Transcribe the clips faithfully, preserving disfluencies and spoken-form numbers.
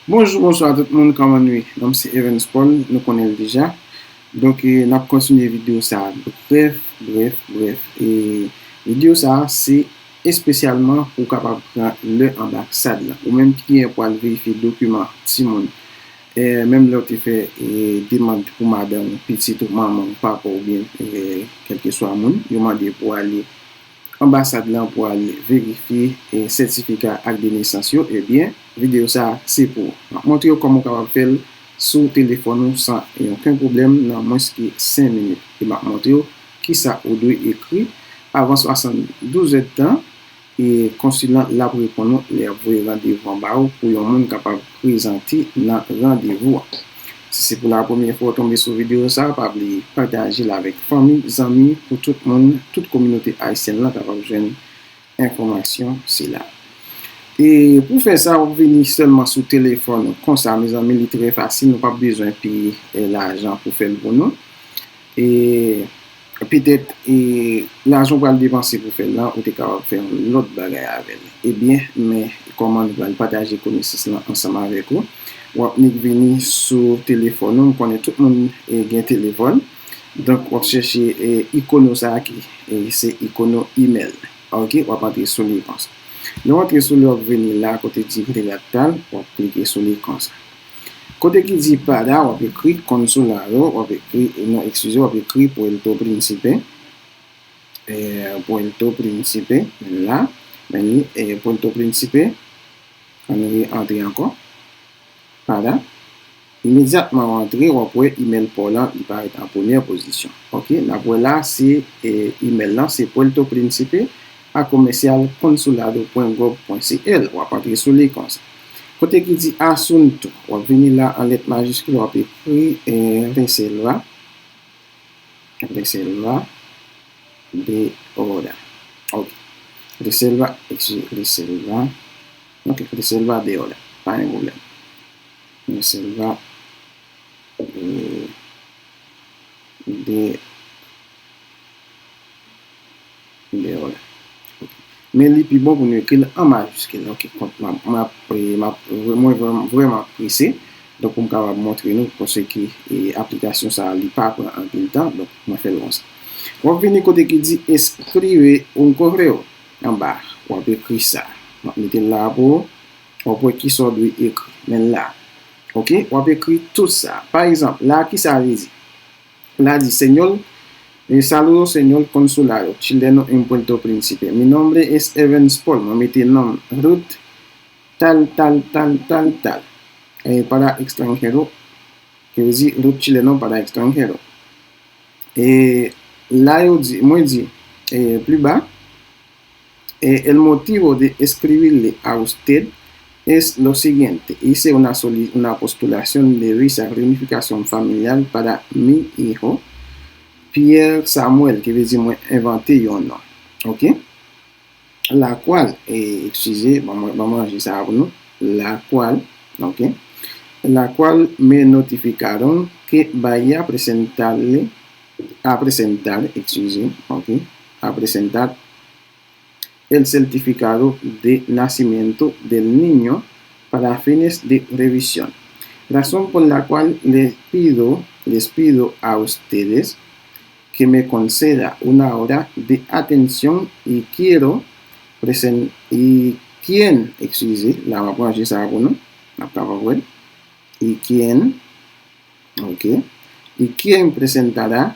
Bonjou, bonswa tout moun, kòman nou ye? Non m se Evans Paul, nou konnen l deja. Donk, e, n ap kontinye videyo sa a brèf, brèf, brèf. E videyo sa a se espesyalman pou w kapab pran lè anbasad la. Ou menm ki gen pou al verifye dokiman timoun, e, menm lè w te fè, e, demann pou madanm ou, pitit ou, manman ou, papa ou, oubyen, e, kèlkeswa moun, yo mande pou w ale anbasad lan pou al verifye, e, sètifika ak de nesans yo, ebyen, videyo sa a se pou ou. M ap montre w kòman w kapab fè l sou telefòn ou san okenn pwoblèm nan mwens ke senk minit. E m ap montre w kisa ou dwe ekri avan swasanndouz èdtan, e konsilan l ap reponn ou lè y ap voye randevou an ba ou pou yon moun kapab prezante nan randevou an. Si se pou la premyè fwa w tonbe sou videyo sa a, pa bliye pataje l avèk fanmi, zanmi, pou tout moun, tout kominote ayisyèn lan kapab jwenn enfòmasyon sila. E pou fè sa, w ap vini sèlman sou telefòn ou konsa, mezanmi, li trè fasil, nou p ap bezwen peye, e, lajan pou fè l pou nou. E petèt, e, lajan w pral depanse pou fè l lan, ou te kapab fè yon lòt bagay avè l. Ebyen, men kòman nou pral pataje konesans lan ansanm avèk ou. W ap nik vini sou telefòn ou. M konnen tout moun, e, gen telefòn. Donk, w ap chèche, e, ikono sa a ki, e, se ikono email. Ok, w ap antre sou li konsa. Lè w antre sou li, w ap vini la kote di redaktal, w ap klike sou li konsa. Kote ki di para, w ap ekri consulado, w ap ekri, non, eskize, w ap ekri Puerto Príncipe. E, Puerto Príncipe, men la, men li, e, Puerto Príncipe, ann re antre ankò. Para. Imedyatman w antre, w ap wè email pa w lan, li parèt an premyè pozisyon. Ok, n ap wè la, se, e, email lan, se Puerto Príncipe a comercial consulado point gov point cl. W ap antre sou li konsa. Kote ki di asunto, w ap vini la an lèt majiskil, w ap ekri, e, reserva, reserva de hora. Ok. Reserva, eskize, reserva. Ok, reserva de hora. Pa gen pwoblèm. Reserva, e, de, de hora. Ok. Men li pi bon pou nou ekri l an majiskil. Ok, kont m ap, m ap, e, m ap, mwen vrèman, vrèman prese. Donk, pou m kapab montre nou, paske, e, aplikasyon sa a, li pa pran anpil tan. Donk, mwen fè l konsa. W ap vini kote ki di escribe un correo anba. W ap ekri sa. M ap mete l la pou ou. W ap wè kisa w dwe ekri. Men la. Ok? W ap ekri tout sa. Pa egzanp, la, kisa li di? La di, Señor, eh, saludo, señor consulado chileno en Puerto Príncipe. Mi nombre es Evans Paul. Mwen mete non m, Ruth, tal, tal, tal, tal, tal. Eh, para extranjero, ki vle di, Ruth chileno para extranjero. E la yo di, mwen di, eh, pli ba, eh, el motivo de escribirle a usted es lo siguiente. Hice una soli-, una postulación de visa reunificación familiar para mi hijo, Pierre Samuel, ki vle di mwen envante yon non. Ok? La cual, eh, eskize, ban mwen, ban mwen ranje sa a pou nou. La cual, ok? La cual me notificaron que vaya a presentarle, a presentar, eskize, ok? A presentar el certificado de nacimiento del niño para fines de revisión. Razón por la cual les pido, les pido a ustedes que me conceda una hora de atención y quiero presen-, y quien, eskize, la m ap ranje sa a pou nou, n ap kapab wè l, y quien, ok, y quien presentará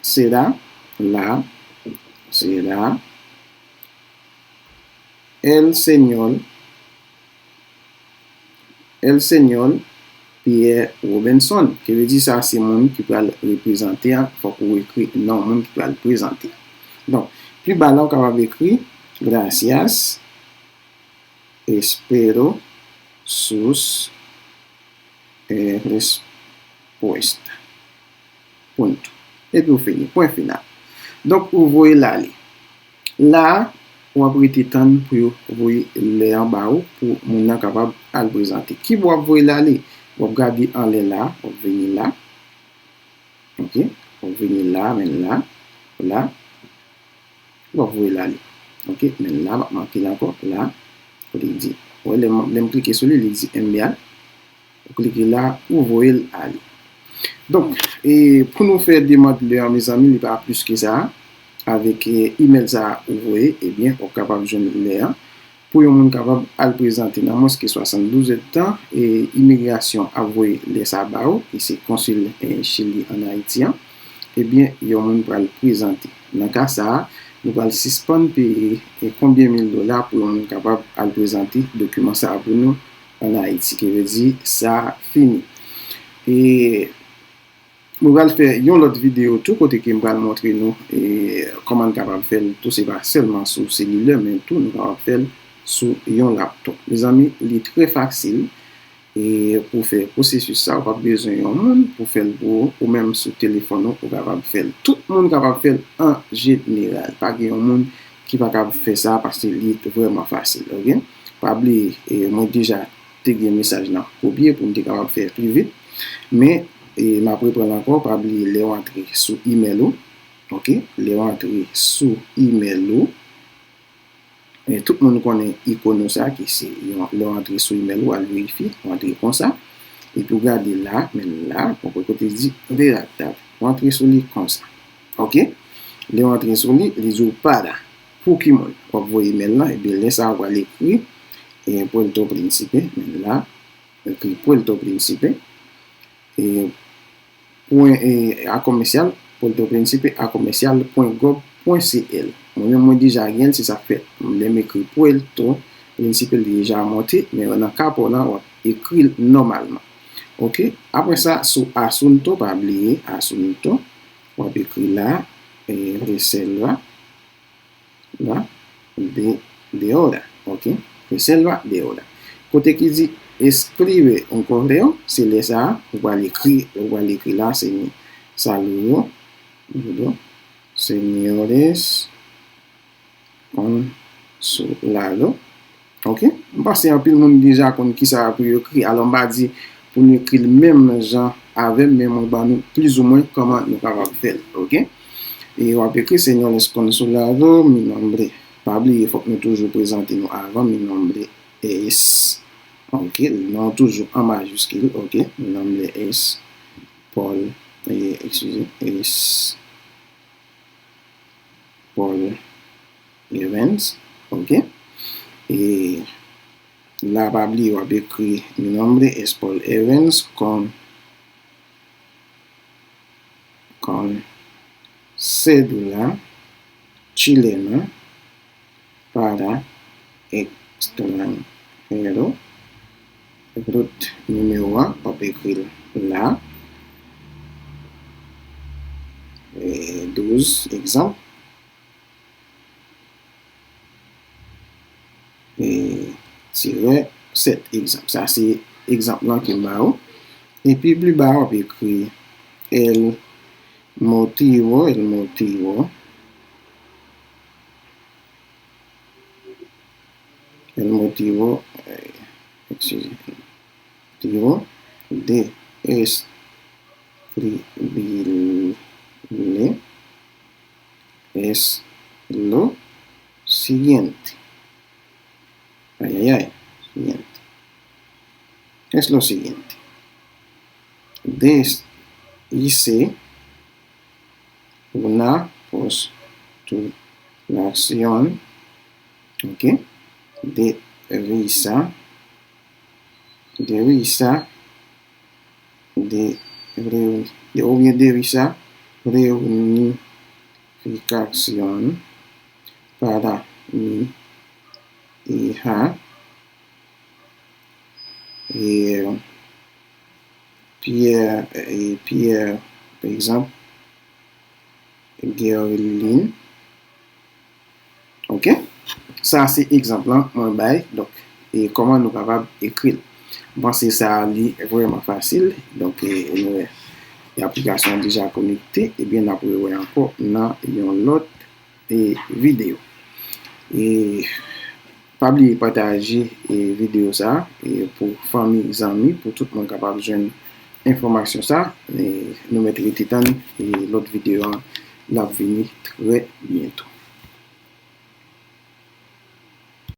será la, será el señor, el señor Pierre Robinson, ki vle di sa se moun ki pral reprezante a, fòk ou ekri non moun ki pral prezante. Donk, pi ba la, ou kapab ekri, Gracias, espero sus, eh, respuesta. Punto. Epi ou fini. Pwen final. Donk, ou voye l ale. La a, w ap rete tann pou yo voye lè an ba ou pou moun nan kapab al prezante. Kibò w ap voye l ale? W ap gade anlè la, w ap vini la. Ok? W ap vini la, men la, la. W ap voye l ale. Ok? Men la, m ap make l ankò, la. Kote l di. Ou wè, lè m, lè m klike sou li, li di enviar. Ou klike la, ou voye l ale. Donk, e pou nou fè demann lè an, mezanmi, li pa plis ke sa. Avèk, e, imèl sa a ou voye, ebyen, w ap kapab jwenn lè an. Pou yon moun kapab al prezante nan mwens ke swasanndouz èdtan, e imigrasyon ap voye lè sa a ba ou, ki se konsil, e, Chili ann Ayiti an, ebyen, yon moun pral prezante. Nan ka sa a, nou pral sispann peye, e, konbyen mil dola pou yon moun kapab al prezante dokiman sa a pou nou ann Ayiti, ki vle di sa fini. E nou pral fè yon lòt videyo tou kote ke m pral montre nou, e, kòman n kapab fè l tou, se pa sèlman sou selilè, men tou nou kapab fè l sou yon laptop. Mezanmi, li trè fasil, e pou fè pwosesis sa, ou p ap bezwen yon moun pou fè l pou ou, ou menm sou telefòn ou, ou kapab fè l. Tout moun kapab fè l an jeneral. Pa gen yon moun ki pa kab fè sa paske li vrèman fasil, oke? Pa bliye, e, mwen deja te gen mesaj lan kopye pou m te kapab fè pi vit. Men, e, m ap reprann ankò, pa bliye lè w antre sou imèl ou, oke? Lè w antre sou imèl ou, e, tout moun konnen ikòn ou sa ki se yon, lè w antre sou imèl ou, al verifye, w antre konsa. Epi w gade la, men la, w wè kote di redactable. W antre sou li konsa. Oke? Lè w antre sou li, li di w para. Pou ki moun w ap voye imèl lan, ebyen lè sa a w pral ekri, e, Puerto Príncipe, men la, ekri Puerto Príncipe, e, pwen, e, a komesyal, Puerto Príncipe a komesyal pwen gov pwen C L. Mwen menm, mwen deja gen l, se sa k fè lè m ekri Puerto Príncipe, li deja monte, men nan ka pa w lan, w ap ekri l nòmalman. Oke? Apre sa, sou Asunto, pa bliye Asunto, w ap ekri la, e, Reserva, la, de, de hora, oke? Reserva de hora. Kote ki di escribe un correo, se lè sa a, ou pral ekri, ou pral ekri la, se saludo, saludo, señores consulado, oke? M panse anpil moun deja konn kisa pou yo ekri. Alò, m pa di pou nou ekri l menm jan avè m, men mwen ban nou plizoumwen kòman nou kapab fè l, oke? E w ap ekri, Señores consulado, mi nombre. Pa bliye, fòk nou toujou prezante nou avan, mi nombre es. Oke, non toujou an majiskil, oke? Mi nombre es Paul, e, eskize, es Paul Evans, oke? E la, pa bliye, w ap ekri, mi nombre es Paul Evans con, con cédula chilena para extranjero. Root nimewo a, w ap ekri l la. E, douz, egzanp. E, tirè sèt, egzanp. Sa se egzanp lan ke m ba ou. Epi pli ba, w ap ekri el motivo, el motivo, el motivo, eh, eskize, motivo de escribirle es lo siguiente. Ay, ay, ay, siguiente. Es lo siguiente. Des, hice una postulación, ok, de visa, de visa, de, reu-, de, oubyen de visa reunificación para mi hija. E Pierre, e Pierre, pa egzanp, Guerlin. Ok? Sa se egzanp lan mwen bay. Donk, e kòman nou kapab ekri l. M panse sa a li vrèman fasil. Donk, e, nou wè, e aplikasyon an deja konekte. Ebyen, n ap rewè ankò nan yon lòt e videyo. E pa bliye pataje e videyo sa a e pou fanmi, zanmi, pou tout moun kapab jwenn enfòmasyon sa a. E nou mèt rete tann e lòt videyo an, l ap vini trè byento.